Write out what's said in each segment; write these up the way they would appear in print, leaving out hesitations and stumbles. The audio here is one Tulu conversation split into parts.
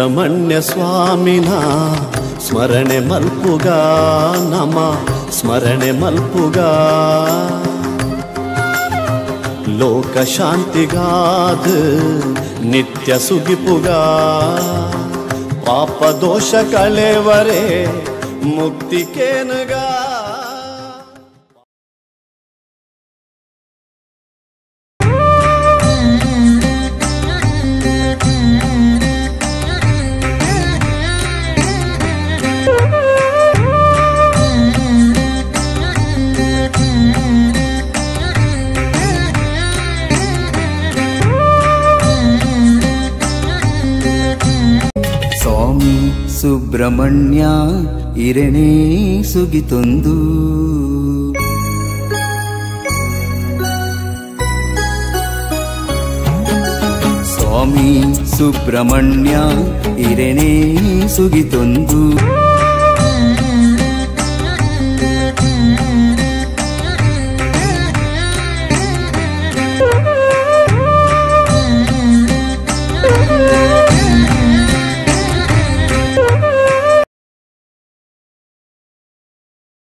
ಸುಬ್ರಹ್ಮಣ್ಯ ಸ್ವಾಮಿನ ಸ್ಮರಣೆ ಮಲ್ಪುಗ ನಮ ಸ್ಮರಣೆ ಮಲ್ಪುಗ ಲೋಕ ಶಾಂತಿಗಾದ ನಿತ್ಯ ಸುಗಿಪುಗ ಪಾಪ ದೋಷ ಕಳೆವರೆ ಮುಕ್ತಿ ಕೇನುಗ. ಸ್ವಾಮಿ ಸುಬ್ರಹ್ಮಣ್ಯ ಇರಣೇ ಸುಗಿತೊಂದು ಸ್ವಾಮಿ ಸುಬ್ರಹ್ಮಣ್ಯ ಇರಣೇ ಸುಗಿತೊಂದು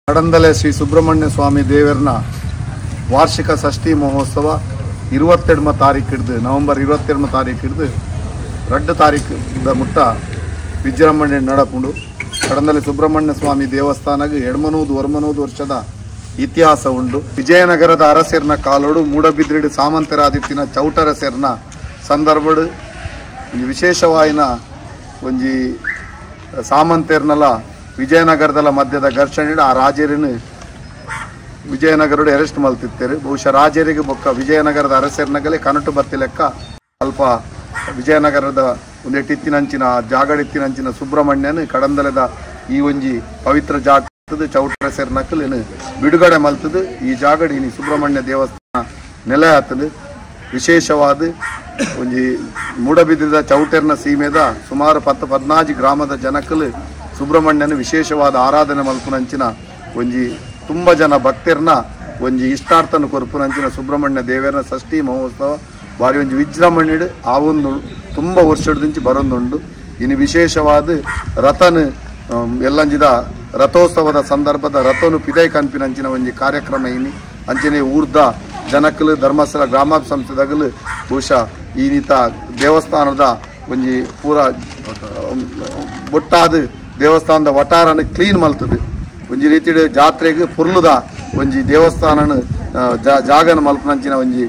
ಕಡಂದಲೆ ಶ್ರೀ ಸುಬ್ರಹ್ಮಣ್ಯ ಸ್ವಾಮಿ ದೇವರನ ವಾರ್ಷಿಕ ಷಷ್ಠಿ ಮಹೋತ್ಸವ 22 ತಾರೀಕು ಹಿಡಿದು ನವೆಂಬರ್ 22 ತಾರೀಕು ಹಿಡಿದು 2 ತಾರೀಕು ಮುಟ್ಟ ವಿಜೃಂಭಣೆ ನಡಪುಂಡು. ಕಡಂದಲೆ ಸುಬ್ರಹ್ಮಣ್ಯ ಸ್ವಾಮಿ ದೇವಸ್ಥಾನಕ್ಕೆ 800 ವರ್ಷದ ಇತಿಹಾಸ ಉಂಡು. ವಿಜಯನಗರದ ಅರಸರ್ನ ಕಾಲೋಡು ಮೂಡಬಿದ್ರಿಡು ಸಾಮಂತರಾದಿತ್ತಿನ ಚೌಟರಸರ್ನ ಸಂದರ್ಭಡು ವಿಶೇಷವಾಯಿನ ಒಂಜಿ ಸಾಮಂತೆರ್ನಲ ವಿಜಯನಗರದಲ್ಲ ಮಧ್ಯದ ಘರ್ಷಣೆ ಆ ರಾಜರನ್ನು ವಿಜಯನಗರಡು ಅರೆಸ್ಟ್ ಮಲ್ತಿತ್ತೇರು. ಬಹುಶಃ ರಾಜರಿಗೆ ಬೊಕ್ಕ ವಿಜಯನಗರದ ಅರಸರ್ನಗಲೇ ಕನಟು ಬತ್ತಿ ಲೆಕ್ಕ ಅಲ್ಪ ವಿಜಯನಗರದ ಒಂದೆಟ್ಟಿತ್ತಿನಂಚಿನ ಜಾಗಡಿತ್ತಿನಂಚಿನ ಸುಬ್ರಹ್ಮಣ್ಯನ ಕಡಂದಲದ ಈ ಒಂಜಿ ಪವಿತ್ರ ಜಾಗದ ಚೌಟರಸರ್ನಕಲೇನು ಬಿಡುಗಡೆ ಮಲ್ತದು. ಈ ಜಾಗಡಿ ಇನಿ ಸುಬ್ರಹ್ಮಣ್ಯ ದೇವಸ್ಥಾನ ನೆಲೆ ಆತದು. ವಿಶೇಷವಾದ ಒಂಜಿ ಮೂಡಬಿದ್ರಿದ ಚೌಟರ್ನ ಸೀಮೆದ ಸುಮಾರು 10-14 ಗ್ರಾಮದ ಜನಕಲು ಸುಬ್ರಹ್ಮಣ್ಯನ ವಿಶೇಷವಾದ ಆರಾಧನೆ ಮಲ್ಪುನಂಚಿನ ಒಂಜಿ ತುಂಬ ಜನ ಭಕ್ತರ್ನ ಒಂಜಿ ಇಷ್ಟಾರ್ಥನ ಕೊರ್ಪುನಂಚಿನ ಸುಬ್ರಹ್ಮಣ್ಯ ದೇವರನ ಷಷ್ಠಿ ಮಹೋತ್ಸವ ಭಾರಿ ಒಂಜಿ ವಿಜೃಂಭಣೆಡು ಆ ಒಂದು ತುಂಬ ವರ್ಷದಿಂಚಿ ಬರೊಂದುಂಡು. ಇನ್ನು ವಿಶೇಷವಾದ ರಥನ ಎಲ್ಲಂಜಿದ ರಥೋತ್ಸವದ ಸಂದರ್ಭದ ರಥನು ಪಿದೈ ಕನ್ಪಿನಂಚಿನ ಒಂಜಿ ಕಾರ್ಯಕ್ರಮ ಇನಿ ಅಂಚನೆ ಊರ್ದ ಜನಕಲು ಧರ್ಮಸ್ಥಳ ಗ್ರಾಮ ಸಂಸ್ಥೆದಾಗಲು ಬಹುಶಃ ಈ ನೀತ ದೇವಸ್ಥಾನದ ಒಂಜಿ ಪೂರ ಬೊಟ್ಟಾದ ದೇವಸ್ಥಾನದ ವಟಾರನ ಕ್ಲೀನ್ ಮಲ್ತದೆ. ಒಂಜಿ ರೀತಿಯ ಜಾತ್ರೆಗೆ ಪುರ್ಲುದ ಒಂಜಿ ದೇವಸ್ಥಾನನ ಜಾಗನ ಮಲ್ಪನಂಚಿನ ಒಂಜಿ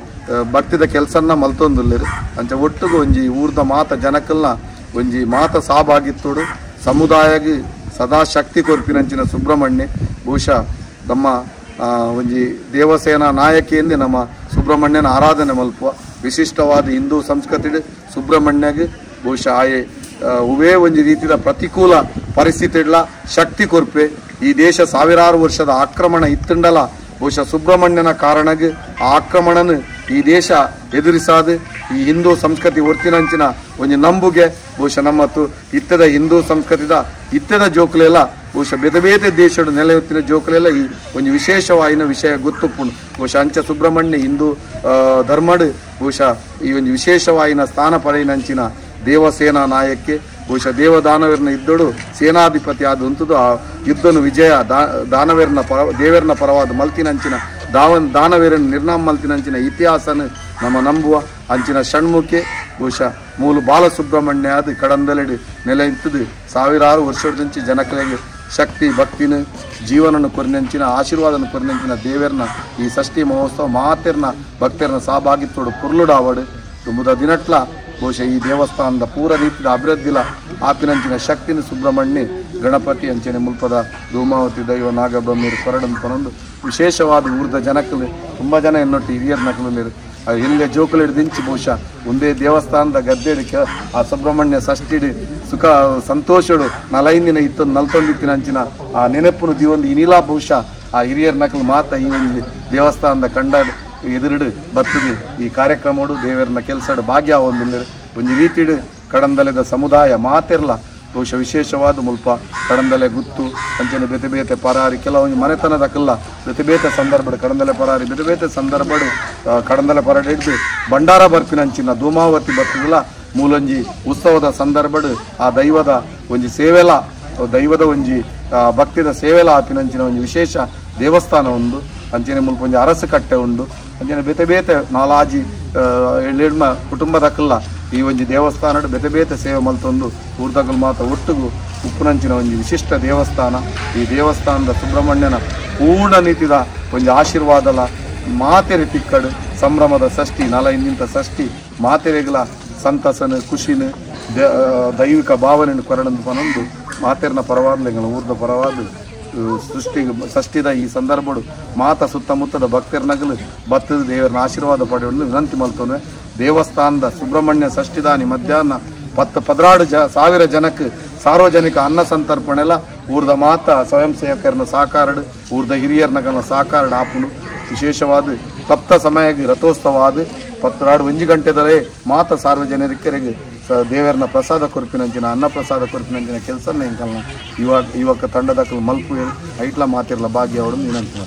ಭಕ್ತಿದ ಕೆಲಸನ ಮಲ್ತೊಂದುಲ್ಲೇರು. ಅಂಚ ಒಟ್ಟುಗು ಒಂಜಿ ಊರ್ದ ಮಾತ ಜನಕಲ್ನ ಒಂಜಿ ಮಾತ ಸಾಬಾಗಿತ್ತೋಡು ಸಮುದಾಯಗೆ ಸದಾ ಶಕ್ತಿ ಕೊರ್ಪಿನಂಚಿನ ಸುಬ್ರಹ್ಮಣ್ಯ ಬಹುಶಃ ನಮ್ಮ ಒಂಜಿ ದೇವಸೇನಾ ನಾಯಕಿಯಿಂದ ನಮ್ಮ ಸುಬ್ರಹ್ಮಣ್ಯನ ಆರಾಧನೆ ಮಲ್ಪುವ ವಿಶಿಷ್ಟವಾದ ಹಿಂದೂ ಸಂಸ್ಕೃತಿ ಸುಬ್ರಹ್ಮಣ್ಯಗೆ ಬಹುಶಃ ಆಯೆ ಹೂವೇ ಒಂಜಿ ರೀತಿಯ ಪ್ರತಿಕೂಲ ಪರಿಸ್ಥಿತಿ ಇಡ್ಲ ಶಕ್ತಿ ಕೊರ್ಪೆ. ಈ ದೇಶ ಸಾವಿರಾರು ವರ್ಷದ ಆಕ್ರಮಣ ಇತ್ತಂಡಲ ಬಹುಶಃ ಸುಬ್ರಹ್ಮಣ್ಯನ ಕಾರಣಗೆ ಆ ಆಕ್ರಮಣನ ಈ ದೇಶ ಎದುರಿಸಾದ ಈ ಹಿಂದೂ ಸಂಸ್ಕೃತಿ ಒರ್ತಿನಂಚಿನ ಒಂಜಿ ನಂಬುಗೆ ಬಹುಶಃ ನಮ್ಮತ್ತು ಇತ್ತದ ಹಿಂದೂ ಸಂಸ್ಕೃತಿದ ಇತ್ತದ ಜೋಕುಲೆಲ್ಲ ಬಹುಶಃ ಬೇತೆ ಬೇತೆ ದೇಶದ ನೆಲೆಯೊತ್ತಿನ ಜೋಕುಲೆಲ್ಲ ಈ ಒಂಜಿ ವಿಶೇಷವಾಯಿನ ವಿಷಯ ಗೊತ್ತುಪ್ಪುಂಡು. ಬಹುಶಃ ಅಂಚ ಸುಬ್ರಹ್ಮಣ್ಯ ಹಿಂದೂ ಧರ್ಮಡು ಬಹುಶಃ ಈ ಒಂಜಿ ವಿಶೇಷವಾಯಿನ ಸ್ಥಾನ ಪಡೆಯಿನಂಚಿನ ದೇವಸೇನಾ ನಾಯಕ್ಕೆ ಬಹುಶಃ ದೇವದಾನವರನ್ನ ಇದ್ದಡು ಸೇನಾಧಿಪತಿ ಆದ ಉಂಟುದು ಆ ಯುದ್ಧನು ವಿಜಯ ದಾನವೀರನ ಪರ ದೇವರನ ಪರವಾದ ಮಲ್ತಿನಂಚಿನ ದಾನವೀರನ ನಿರ್ನಾಮ ಮಲ್ತಿನಂಚಿನ ಇತಿಹಾಸನ ನಮ್ಮ ನಂಬುವ ಅಂಚಿನ ಷಣ್ಮುಖೆ ಬಹುಶಃ ಮೂಲು ಬಾಲಸುಬ್ರಹ್ಮಣ್ಯ ಅದು ಕಡಂದಲೆಡು ನೆಲೆ ಇಂತದು ಸಾವಿರಾರು ವರ್ಷದಿಂಚಿ ಜನಕಲಿಗೆ ಶಕ್ತಿ ಭಕ್ತಿನ ಜೀವನನ್ನು ಕೊರಿನಂಚಿನ ಆಶೀರ್ವಾದನ ಕೊರಿನಂಚಿನ ದೇವರನ ಈ ಷಷ್ಠಿ ಮಹೋತ್ಸವ ಮಾತೆರ್ನ ಭಕ್ತರನ್ನ ಸಹಭಾಗಿತ್ತೋಡು ಪುರ್ಲುಡಾವಡು ತುಂಬುದ ದಿನಟ್ಲ ಬಹುಶಃ ಈ ದೇವಸ್ಥಾನದ ಪೂರ ರೀತಿಯ ಅಭಿವೃದ್ಧಿಲ ಆಪಿನಂಚಿನ ಶಕ್ತಿನ ಸುಬ್ರಹ್ಮಣ್ಯ ಗಣಪತಿ ಅಂಚನೆ ಮುಲ್ಪದ ಧೂಮಾವತಿ ದೈವ ನಾಗಬ್ರಹ್ಮೀರು ಕೊರಡನ್ ಪನೊಂದು ವಿಶೇಷವಾದ ಊರ್ದ ಜನಕಲು ತುಂಬ ಜನ ಎನ್ನೊಟ್ಟು ಹಿರಿಯರ್ ನಕಲು ಎಲ್ಲೇ ಜೋಕುಲು ಹಿಡ್ದಿಂಚಿ ಬಹುಶಃ ಒಂದೇ ದೇವಸ್ಥಾನದ ಗದ್ದೆಡು ಆ ಸುಬ್ರಹ್ಮಣ್ಯ ಷಷ್ಠಿಡು ಸುಖ ಸಂತೋಷಡು ನಲೈಂದಿನ ಇತ್ತೊಂದು ನಲ್ತೊಂದಿತ್ತಿನ ಅಂಚಿನ ಆ ನೆನಪುನು ದಿವೊಂದು ಇನಿಲಾ ಬಹುಶಃ ಆ ಹಿರಿಯರ್ ನಕಲು ಮಾತ ಈ ಒಂದು ದೇವಸ್ಥಾನದ ಕಂಡ ಎದುರುಡು ಬರ್ತದೆ. ಈ ಕಾರ್ಯಕ್ರಮಡು ದೇವರನ್ನ ಕೆಲಸಡು ಭಾಗ್ಯ ಒಂದು ಒಂಜಿ ರೀತಿಡು ಕಡಂದಲೆದ ಸಮುದಾಯ ಮಾತಿರ್ಲ ಬಹುಶಃ ವಿಶೇಷವಾದ ಮುಲ್ಪ ಕಡಂದಲೆ ಗುತ್ತು ಅಂಚನೆ ಬೇತೆ ಬೇತೆ ಪರಾರಿ ಕೆಲವೊಂದು ಮನೆತನದ ಕಲ್ಲ ಬೇತೆ ಬೇತೆ ಸಂದರ್ಭಡು ಕಡಂದಲೆ ಪರಾರಿ ಬೇತೆ ಬೇತೆ ಸಂದರ್ಭಡು ಕಡಂದಲೆ ಪರಾರಿ ಹಿಡಿದು ಭಂಡಾರ ಬರ್ಪಿನಂಚಿನ ಧೂಮಾವತಿ ಬರ್ತದಲ್ಲ ಮೂಲೊಂಜಿ ಉತ್ಸವದ ಸಂದರ್ಭಡ್ ಆ ದೈವದ ಒಂಜಿ ಸೇವೆಲ ದೈವದ ಒಂಜಿ ಭಕ್ತಿದ ಸೇವೆಲ ಆಪಿನಂಚಿನ ಒಂಜಿ ವಿಶೇಷ ದೇವಸ್ಥಾನ ಉಂಡು. ಅಂಚನೆ ಮುಲ್ಪ ಒಂಜಿ ಅರಸು ಕಟ್ಟೆ ಉಂಡು. ಅಂಚನೆ ಬೇತೆ ಬೇತೆ ನಾಲಾಜಿ ಎಳ್ಳೆಡ್ಮ ಕುಟುಂಬದಕಲ್ಲ ಈ ಒಂಜಿ ದೇವಸ್ಥಾನಡ್ ಬೇತೆ ಬೇತೆ ಸೇವೆ ಮಲ್ತೊಂದು ಊರ್ದಕಲ್ ಮಾತ ಒಟ್ಟುಗು ಉಪ್ಪುನಂಚಿನ ಒಂಜಿ ವಿಶಿಷ್ಟ ದೇವಸ್ಥಾನ. ಈ ದೇವಸ್ಥಾನದ ಸುಬ್ರಹ್ಮಣ್ಯನ ಪೂರ್ಣ ನೀತಿದ ಒಂಜಿ ಆಶೀರ್ವಾದಲ ಮಾತೆರೆ ತಿಕ್ಕಡು ಸಂಭ್ರಮದ ಷಷ್ಠಿ ನಲ ಇಂದಿಂತ ಷಷ್ಠಿ ಮಾತೆರೆಗ್ಲ ಸಂತಸನ ಖುಷಿನ ದೈವಿಕ ಭಾವನೆಯನ್ನು ಕೊರಡಂದು ಪನೊಂದು ಮಾತೆರ್ನ ಪರವಾದ ಎಂಗಳ ಊರ್ದ ಪರವಾದ ಸೃಷ್ಟಿ ಷಷ್ಠಿದ ಈ ಸಂದರ್ಭಡು ಮಾತ ಸುತ್ತಮುತ್ತದ ಭಕ್ತರ್ನಗಲು ಭಕ್ತದ ದೇವರನ್ನ ಆಶೀರ್ವಾದ ಪಡೆಯಲು ವಿನಂತಿ ಮಲ್ತೊಂದು. ದೇವಸ್ಥಾನದ ಸುಬ್ರಹ್ಮಣ್ಯ ಷಷ್ಠಿದಾನಿ ಮಧ್ಯಾಹ್ನ 10-16 ಸಾವಿರ ಜನಕ್ಕೆ ಸಾರ್ವಜನಿಕ ಅನ್ನ ಸಂತರ್ಪಣೆಲ್ಲ ಊರ್ದ ಮಾತ ಸ್ವಯಂ ಸೇವಕರನ್ನ ಸಹಕಾರಡು ಊರ್ದ ಹಿರಿಯರ್ನಗಲ್ನ ಸಹಕಾರಡು ಆಪುನು. ವಿಶೇಷವಾದ ತಪ್ತ ಸಮಯಕ್ಕೆ ರಥೋತ್ಸವ ಆದ 12-1 ಗಂಟೆದಲ್ಲೇ ಮಾತ ಸಾರ್ವಜನಿಕರಿಗೆ ದೇವರನ್ನ ಪ್ರಸಾದ ಕೊರ್ಪಿನಂಚಿನ ಅನ್ನ ಪ್ರಸಾದ ಕೊರ್ಪಿನಂಚಿನ ಕೆಲಸನ ಎಂಕಲ್ನ ಯುವಕ ತಂಡದ ಮಲ್ಪು ಐಟ್ಲ ಮಾತಿರ್ಲ ಭಾಗ್ಯ ಅವಳು ವಿನಂತಿ.